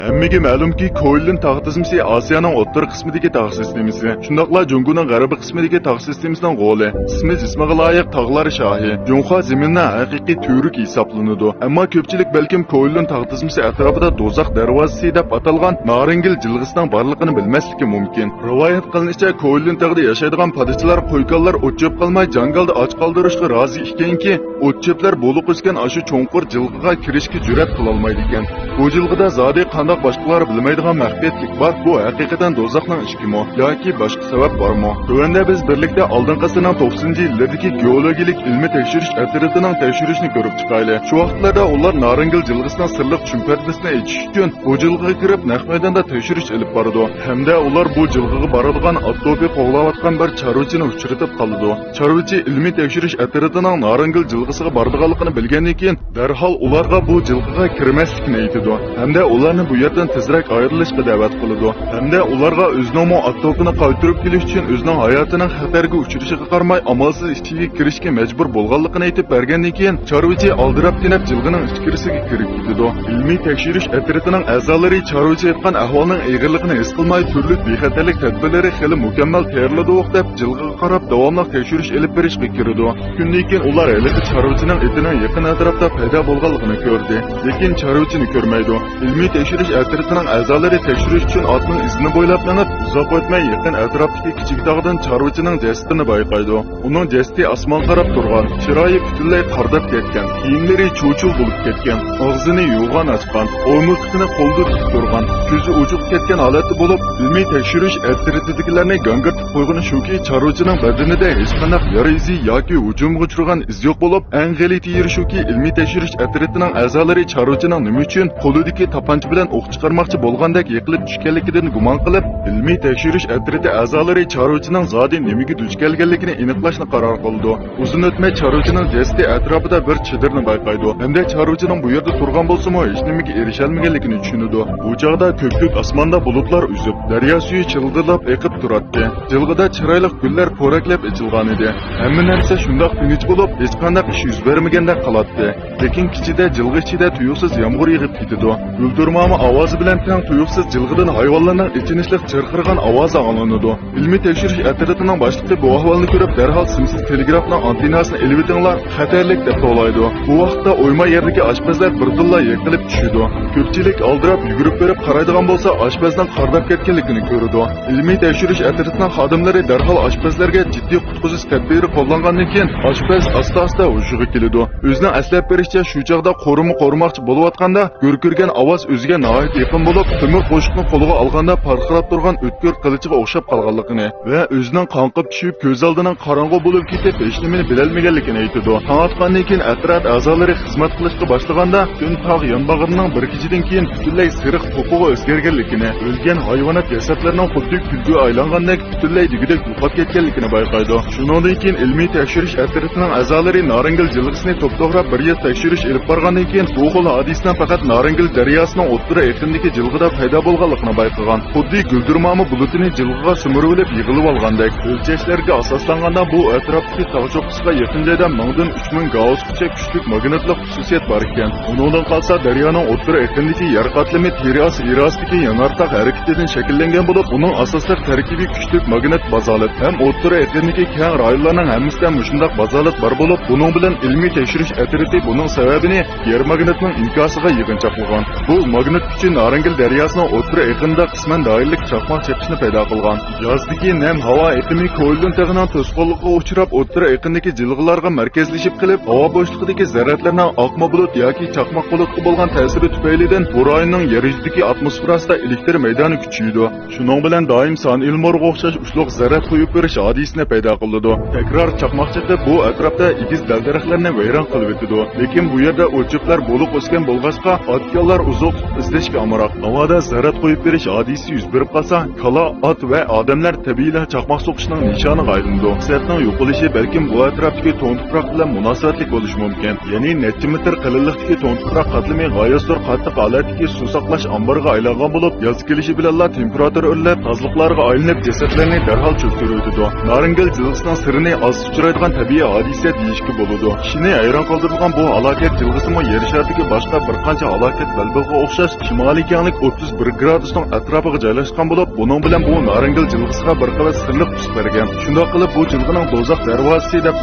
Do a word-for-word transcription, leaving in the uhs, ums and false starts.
ھەممىگە مەلۇمكى، كويلىن تاغ تىزمىسى ئاسىيانىڭ ئوتتۇرا قىسمىدىكى تاغ سىستېمىسى، شۇنداقلا جۇڭگونىڭ غەربىي قىسمىدىكى تاغ سىستېمىسىنىڭ غولى. ئىسمى جىسمىغا لايىق تاغلار شاھى، جۇڭخۇا زېمىنىنىڭ ھەقىقىي تۈۋرۈكى ھېسابلىنىدۇ. ئەمما كۆپچىلىك بەلكىم كويلىن تاغ تىزمىسى ئەتراپىدا دوزاخ دەرۋازىسى دەپ ئاتالغان نارىنگىل جىلغىسىنىڭ بارلىقىنى بىلمەسلىكى مۇمكىن. رىۋايەت قىلىنىشىچە، كويلىن تېغىدا ياشايدىغان پادىچىلار، قويكانلار ئوت-چۆپ قالماي، جاڭگالدا ئاچ قالدۇرۇشقا رازى ئىكەنكى، ئوت-چۆپلەر بولۇق ئۆسكەن ئاشۇ چوڭقۇر جىلغىغا كىرىشكە جۈرئەت قىلالمايدىكەن. بۇ جىلغىدا زادى قانداق باشقىلار بىلمەيدىغان مەخپىيەتلىك بار؟ بۇ ھەقىقەتەن دوزاخنىڭ ئىشىكىمۇ ياكى باشقا سەۋەب بارمۇ؟ تۆۋەندە بىز بىرلىكتە ئالدىنقى ئەسىرنىڭ توقسىنىنچى يىللىرىدىكى گېئولوگىيىلىك ئىلمىي تەكشۈرۈش ئەترىتىنىڭ تەكشۈرۈشىنى كۆرۈپ چىقايلى. شۇ ۋاقىتلاردا ئۇلار نارىنگىل جىلغىسىنىڭ سىرلىق چۈمپەردىسىنى ئېچىش ئۈچۈن بۇ جىلغىغا كىرىپ، نەق مەيداندا تەكشۈرۈش ئېلىپ بارىدۇ ھەمدە ئۇلار بۇ جىلغىغا بارىدىغان ئاتوپى قوغلاۋاتقان بىر چارۋىچىنى ئۇچرىتىپ قالىدۇ. چارۋىچى ئىلمىي تەكشۈرۈش ئەترىتىنىڭ نارىنگىل جىلغىسىغا بارىدىغانلىقىنى بىلگەندىن كېيىن، دەرھال ئۇلارغا بۇ جىلغىغا كىرمەسلىكنى ئېيتىدۇ ھەمدە ئۇلارنى بۇ يەردىن تېزرەك ئايرىلىشقا دەۋەت قىلىدۇ ھەمدە ئۇلارغا ئۆزىنىڭمۇ ئاتوپىنى قايتۇرۇپ كېلىش ئۈچۈن ئۆزىنىڭ ھاياتىنىڭ خەتەرگە ئۇچرىشىغا قارىماي، ئامالسىز ئىچىگە كىرىشكە مەجبۇر بولغانلىقىنى ئېيتىپ بەرگەندىن كېيىن، چارۋىچى ئالدىراپ كېنىپ جىلغىنىڭ ئىچكىرىسىگە كىرىپ كېتىدۇ. ئىلمىي تەكشۈرۈش ئەترىتىنىڭ ئەزالىرى چارۋىچى ئېيتقان ئەھۋالنىڭ ئېغىرلىقىنى ھېس قىلماي، تۈرلۈك بىخەتەرلىك تەدبىرلىرى خېلى مۇكەممەل تەييارلىدۇق دەپ، جىلغىغا قاراپ داۋاملىق تەكشۈرۈش ئېلىپ بېرىشقا كىرىدۇ. ئۈچ كۈندىن كېيىن ئۇلار ھېلىقى چارۋىچىنىڭ ئېتىنىڭ يېقىن ئەتراپتا پەيدا بولغانلىقىنى كۆردى، لېكىن چارۋىچىنى كۆرمەيدۇ. ئىلمىي تەكشۈرۈش ئەترىتىنىڭ ئەزالىرى تەكشۈرۈش ئۈچۈن ئاتنىڭ ئىزىنى بويلاپ مېڭىپ، ئۇزاق ئۆتمەي يېقىن ئەتراپتىكى كىچىك تاغدىن چارۋىچىنىڭ جەسىتىنى بايقايدۇ. ئۇنىڭ جەسىتى ئاسمانغا قاراپ تۇرغان، چىرايى پۈتۈنلەي قارىداپ كەتكەن، كىيىملىرى چۇۋ-چۇۋ بولۇپ كەتكەن، ئاغزىنى يوغان ئاچقان، ئومىقىقىنى قولىدا تۇتۇپ تۇرغان، كۆزى ئوچۇق كەتكەن ھالەتتە بولۇپ، ئىلمىي تەكشۈرۈش ئەترىتىدىكىلەرنى گاڭگىرىتىپ قويغىنى شۇكى، چارۋىچىنىڭ بەدىنىدە ھېچقانداق يارا ئىزى ياكى ھۇجۇمغا ئۇچرىغان ئىز يوق بولۇپ، ئەڭ غەلىتە يېرى شۇكى، ئىلمىي تەكشۈرۈش ئەترىتىنىڭ ئەزالىرى چارۋىچىنىڭ نېمە ئۈچۈن قولىدىكى تاپانچا بىلەن ئوق چىقارماقچى بولغاندەك يىقىلىپ چۈشكەنلىكىدىن گۇمان قىلىپ، ئىلمىي تەكشۈرۈش ئەترىتى ئەزالىرى چارۋىچىنىڭ زادى نېمىگە دۇچ كەلگەنلىكىنى ئېنىقلاشنى قارار قىلىدۇ. ئۇزۇن ئۆتمەي چارۋىچىنىڭ جەسىتى ئەتراپىدا بىر چېدىرنى بايقايدۇ ھەمدە چارۋىچىنىڭ بۇ يەردە تۇرغان بولسىمۇ، ھېچنېمىگە ئېرىشەلمىگەنلىكىنى چۈشىنىدۇ. بۇ چاغدا كۆپكۆك ئاسماندا بۇلۇتلار ئۈزۈپ، دەريا سۈيى چىلدىرلاپ ئېقىپ تۇراتتى. جىلغىدا چىرايلىق گۈللەر پورەكلەپ ئېچىلغانىدى. ھەممە نەرسە شۇنداق تىنچ بولۇپ، ھېچقانداق ئىش يۈز بەرمىگەندەك قالاتتى. لېكىن كېچىدە جىلغا ئىچىدە تۇيۇقسىز يامغۇر يېغىپ كېتىدۇ. گۈلدۈرمامە ئاۋازى بىلەن تەڭ تۇيۇقسىز جىلغىدىن ھايۋانلارنىڭ ئېچىنىشلىق چىرقىرىغان ئاۋازى ئاڭلىنىدۇ. ئىلمىي تەكشۈرۈش ئەترىتىنىڭ باشلىقى بۇ ئەھۋالنى كۆرۈپ، دەرھال سىمسىز تېلېگرافنىڭ ئانتېنناسىنى ئېلىۋېتىڭلار، خەتەرلىك، دەپ توۋلايدۇ. بۇ ۋاقىتتا ئويما يەردىكى ئاشپەزلەر بىردىنلا يىقىلىپ چۈشىدۇ. كۆپچىلىك ئالدىراپ يۈگۈرۈپ بېرىپ قارايدىغان بولسا، ئاشپەزنىڭ قارىداپ كەتكەنلىكىنى كۆرىدۇ. ئىلمىي تەكشۈرۈش ئەترىتىنىڭ خادىملىرى دەرھال ئاشپەزلەرگە جىددىي قۇتقۇزۇش تەدبىرى قوللانغاندىن كېيىن، ئاشپەز ئاستا-ئاستا ھوشىغا كېلىدۇ. ئۆزىنىڭ ئەسلەپ بېرىشىچە، شۇ چاغدا قورۇما قورۇماقچى بولۇۋاتقاندا، گۈركىرىگەن ئاۋاز ئۆزىگە ناھايىتى يېقىن بولۇپ، تۆمۈر قوشۇقنى قولىغا ئالغاندا پارقىراپ تۇرغان ئۆتكۈر قىلىچىغا ئوخشاپ قالغانلىقىنى ۋە ئۆزىنىڭ قاڭقىپ چۈشۈپ، كۆز ئالدىنىڭ قاراڭغۇ بولۇپ كېتىپ، ھېچنېمىنى بىلەلمىگەنلىكىنى ئېيتىدۇ. تاڭ ئاتقاندىن كېيىن ئەترەت ئەزالىرى خىزمەت قىلىشقا باشلىغاندا، پۈتۈن تاغ يانباغرىنىڭ بىر كېچىدىن كېيىن پۈتۈنلەي سېرىق توپىغا ئۆزگەرگەنلىكىنى، ئۆلگەن ھايۋانات جەسەتلىرىنىڭ خۇددى كۈلگىگە ئايلانغاندەك پۈتۈنلەي دېگۈدەك يوقاپ كەتكەنلىكىنى بايقايدۇ. شۇنىڭدىن كېيىن ئىلمىي تەكشۈرۈش ئەترىتىنىڭ ئەزالىرى نارىنگىل جىلغىسىنى توپتوغراپ بىر يىل تەكشۈرۈش ئېلىپ بارغاندىن كېيىن، بۇ خىل ھادىسىنىڭ پەقەت نارىنگىل دەرياسىنىڭ ئوتتۇرا ئېقىنىدىكى جىلغىدا پەيدا بولغانلىقىنى بايقىغان. خۇددى گۈلدۈرمامە بۇلۇتىنى جىلغىغا سۈمۈرۈۋېلىپ يىغىلىۋالغاندەك. ئۆلچەشلەرگە ئاساسلانغاندا، بۇ ئەتراپتىكى تاغ چوققىسىغا يېقىن جايدا مىڭدىن ئۈچ مىڭ گاۋسقىچە كۈچلۈك ماگنىتلىق خۇسۇسىيەت بار ئىكەن. ئۇنىڭدىن قالسا، دەريانىڭ ئوتتۇرا ئېقىنىدىكى يەر قاتلىمى تېرە ئاستى، يەر ئاستىدىكى يېڭىرتاق ھەرىكىتىدىن شەكىللەنگەن بولۇپ، ئۇنىڭ ئاساسلىق تەركىبى كۈچلۈك ماگنىت بازالت ھەم ئوتتۇرا ئېقىندىكى كەڭ رايونلارنىڭ ھەممىسىدە مۇشۇنداق بازالت بار بولۇپ، بۇنىڭ بىلەن ئىلمىي تەكشۈرۈش ئەترىتى بۇنىڭ سەۋەبىنى يەر ماگنىتىنىڭ ئىنكاسىغا يىغىنچاقلىغان. بۇ ماگنىت كۈچى نارىنگىل دەرياسىنىڭ ئوتتۇرا ئېقىنىدا قىسمەن دائىرىلىك چاقماق چېقىشنى پەيدا قىلغان. يازدىكى نەم ھاۋا ئېقىمى كوئېلدىن تېغىنىڭ توسقۇنلۇقىغا ئۇچراپ، ئوتتۇرا ئېقىندىكى جىلغىلارغا مەركەزلىشىپ قېلىپ، ھاۋا بوشلۇقىدىكى زەرەتلەرنىڭ ئاقما بۇلۇت ياكى چاقماق بۇلۇتقا بولغان تەسىرى تۈپەيلىدىن بۇ رايوننىڭ يەر يۈزىدىكى ئاتموسفېراسىدا ئېلېكتر مەيدانى كۈچىيىدۇ. شۇنىڭ بىلەن دائىم سانئىلمورغا ئوخشاش ئۇچلۇق زەرەت قويۇپ بېرىش ھادىسىسىنى پەيدا قىلىدۇ. تەكرار چاقماق چېقىپ، بۇ ئەتراپتا ئېگىز دەل-دەرەخلەرنى ۋەيران قىلىۋېتىدۇ. لېكىن بۇ يەردە ئوت-چۆپلەر بولۇق ئۆسكەن بولغاچقا، ئاتكاللار ئوزۇقلۇق ئىزدەشكە ئامراق. ناۋادا زەرەت قويۇپ بېرىش ھادىسىسى يۈز بېرىپ قالسا، كالا، ئات ۋە ئادەملەر تەبىئىيلا چاقماق سوقۇشنىڭ نىشانىغا ئايلىنىدۇ. سەتنىڭ يوقىلىشى بەلكىم بۇ ئەتراپتىكى توڭ تۇپراق بىلەن مۇناسىۋەتلىك بولۇشى مۇمكىن. يەنى نەچچە مېتىر قېلىنلىقتىكى توڭ تۇپراق قاتلىمى غايەت زور قاتتىق ھالەتتىكى سۇ ساقلاش ئامبىرىغا ئايلانغان بولۇپ، ياز كېلىشى بىلەنلا تېمپېراتۇرا ئۆرلەپ، تازىلىقلارغا ئايلىنىپ، جەسەتلەرنى دەرھال چۆكتۈرۈۋېتىدۇ. نارىنگىل جىلغىسىنىڭ سىرىنى ئاز ئۇچرايدىغان تەبىئىي ھادىسە دېيىشكە بولىدۇ. كىشىنى ھەيران قالدۇرىدىغان بۇ ھالاكەت جىلغىسىمۇ يەر شارىدىكى باشقا بىر قانچە ھالاكەت بەلبېغىغا ئوخشاش شىمالىي كەڭلىك ئوتتۇز بىر گرادۇسنىڭ ئەتراپىغا جايلاشقان بولۇپ، بۇنىڭ بىلەن بۇ نارەنگۈل جىلغىسىغا بىر قەۋەت سىرلىق تۈس بەرگەن. شۇنداق قىلىپ، بۇ جىلغىنىڭ دوزاخ دەرۋازىسى دەپ